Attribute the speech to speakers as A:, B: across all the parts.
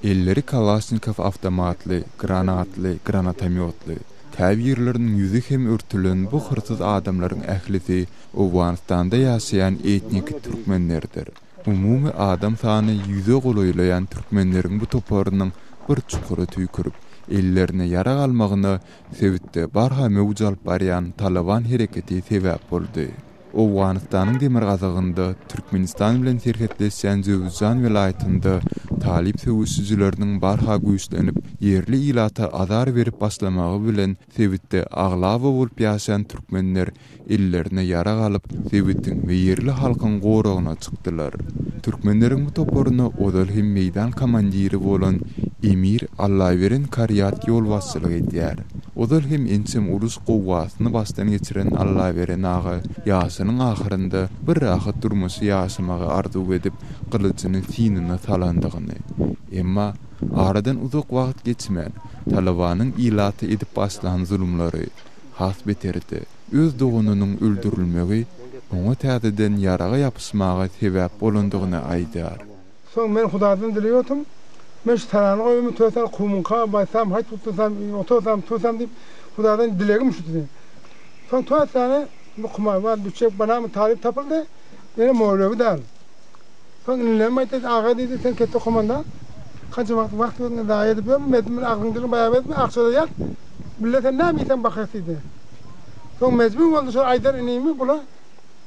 A: Elleri Kalaşnikow awtomatly, granatly, granatomýotly, käbirleriniň ýüzi hem örtülen bu hyrsyz adamlaryň ählisi Owganystanda ýaşaýan etniki türkmenlerdir. Umumy adam sany ýüze golaýlaýan türkmenleriň bu toparynyň bir çukura tüýkürip, ellerine ýarag almagyna sebitde barha möwç alyp barýan Talyban hereketi sebäp boldy. Owganystanyň demirgazygynda Türkmenistan bilen serhetleşýän Jöwüzjan welaýatynda talyp söweşijileriniň barha güýçlenip, ýerli ilata azar berip başlamagy bilen sebitde aglaba bolup ýaşaýan türkmenler ellerine ýarag alyp, sebitiň we ýerli halkyň goragyna çykdylar. Türkmenleriň bu toparyna ozal hem meýdan komandiri bolan emir Allaberen Karýat ýolbaşçylyk edýär. Ozal hem ençem uruş gowgasyny başdan geçiren Allaberen aga ýaşynyň ahyrynda bir rahat durmuşy ýaşamagy arzuw edip, gylyjyny synyna salandygyny, emma aradan uzak wagt geçmän, Talybanyň ilata edip başlan zulumlary, has beteri-de, öz doganynyň öldürilmegi oňa täzeden ýaraga ýapyşmaga sebäp bolandygyny aýdýar.
B: Soň men Hudaýdan dileg etdim, Men şu sarany goýumy, tösän kumyňka baýsam, haýt tutsam, otursam, tursam diýip, Hudaýdan dilegim şudy. Soň tösany bu kuma bar düşjek banamy talyp tapyldy, ýöne mowlewi däl. Soň inilerim aýtdy, Aga diýdi, sen ketde komandan, kança wagt wagt özüňe zaýa edip ýörme, mezmin bilen agzyň diliň baýap etme, akjada ýat, bile sen näme iýseň bakarys diýdi. Soň mejbur boldy şol aýdan inimi bula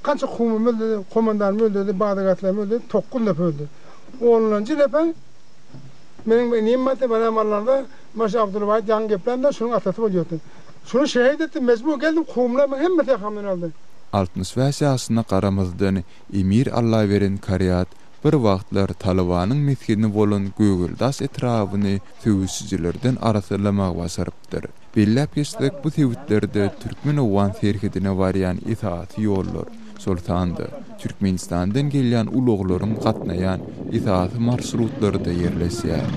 B: kança kumymy öldürdi, komandanymy öldürdi, bazygatlarymy öldürdi, tokguz nepe öldü. Onunjy nepe meniň bir inim bardy, baram Allarda, Maşy Abdulwaýyt ýaňy geplände şunuň atasy bolýardy. Şuny şehit etdi, mejbur geldim, kumlaryň hemmesi ýakamdan aldy.
A: 65 ýaşyna garamazdan, Emir Allaberen Karýat bir wagtlar Talybanyň mesgeni bolan Gögeldaş etrabyny söweşijilerden arassalamagy başarypdyr. Belläp geçsek, bu sebitlerde türkmen-owgan serhedine barýan esasy ýollar, şol sanda Türkmenistandan gelýän ulaglaryň gatnaýan esasy marşrutlary-da ýerleşýär.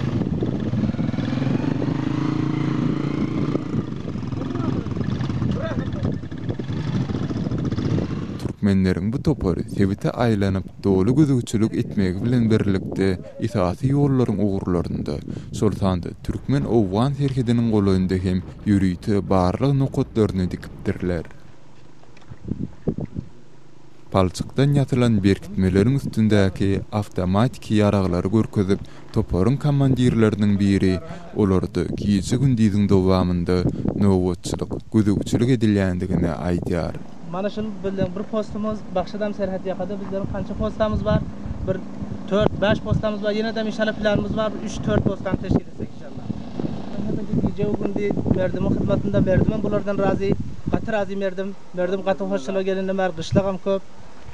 A: Türkmenleriň bu topary sebite aýlanyp, doly gözegçilik etmegi bilen birlikde, esasy ýollaryň ugurlarynda, şol sanda türkmen-owgan serhediniň golaýynda hem ýörite barlag nokatlaryny dikipdirler. Palçykdan ýasylan berkitmeleriň üstündäki awtomatiki ýaraglary görkezip, toparyň komandirleriniň biri olarda gije-gündiziň dowamynda nobatçylyk, gözegçilik edilýändigini aýdýar.
C: Mana şul bizleň bir postumyz, Bagşadam serhet ýakada bizleriň kança postamyz bar? Bir tört, bäş postamyz bar. Ýenedem inşallah planymyz bar, bir üç, tört postany teşkil etsek inşallah. Gije gündiz merdimiň hyzmatynda, merdimem bulardan razy, gaty razy merdim. Merdim gaty hoşçylyga gelenden bäri gyşlagam köp.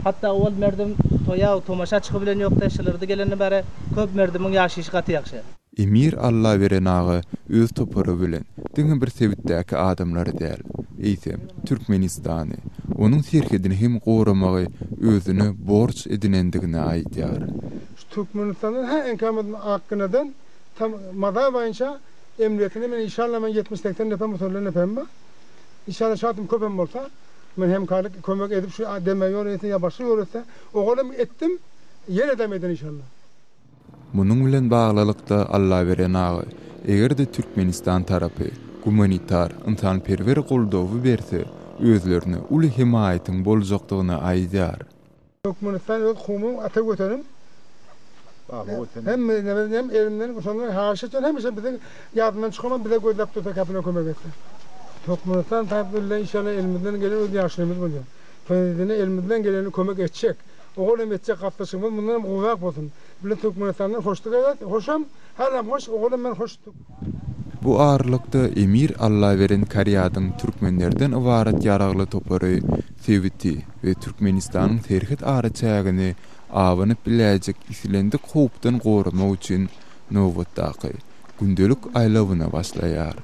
C: Hatda owal merdim toýa, tomaşa çykybilen ýokdy, şylyrdy gelenden bäri köp merdimiň ýaşaýşy gaty ýagşy.
A: Emir Allaberen aga öz topary bilen diňe bir sebitdäki adamlary däl, eýsem, Türkmenistany, onuň serhedini hem goramagy özüne borç edinendigini aýdýar.
B: Şu Türkmenistandan hä enkämiz Akginadan tam Mazar boýunça emniýetinde men inşallah men 70-80 nefer musulman neferim bar. Inşallah şatym köpem bolsa men hemkarlyk kömek edip şu deme ýol etse ýa başga ýol etse ogalam etdim ýenedem eden inşallah.
A: Munuň bilen baglylykda, Allaberen aga, eger-de Türkmenistan tarapy gumanitar, ynsanperwer goldawy berse, özlerine uly hemaýatyň boljakdygyny aýdýar.
B: Türkmenistan öz kumum ata wetenim hemme hem elimden şondan haýyş etýän hemişe biziň ýadyndan çykarman bize gözläp dursa käpine kömek etse. Türkmenistan tarapy bilen inşallah elimizden gelen öz ýagşylygymyz bolýar. Prezidene elimizden geleni kömek etjek. Ogul hem etjek gatnaşygymyz mundan hem gowurak bolsun. Bilen Türkmenistandan hoşluk eder hoşam hälem hoş ogulam men hoş.
A: Bu aralykda emir Allaberen Karýadyň türkmenlerden ybarat ýaragly topary sebiti we Türkmenistanyň serhet araçägini abanyp biläýjek islendik howpdan goramak üçin nobatdaky gündelik aýlawyna başlaýar.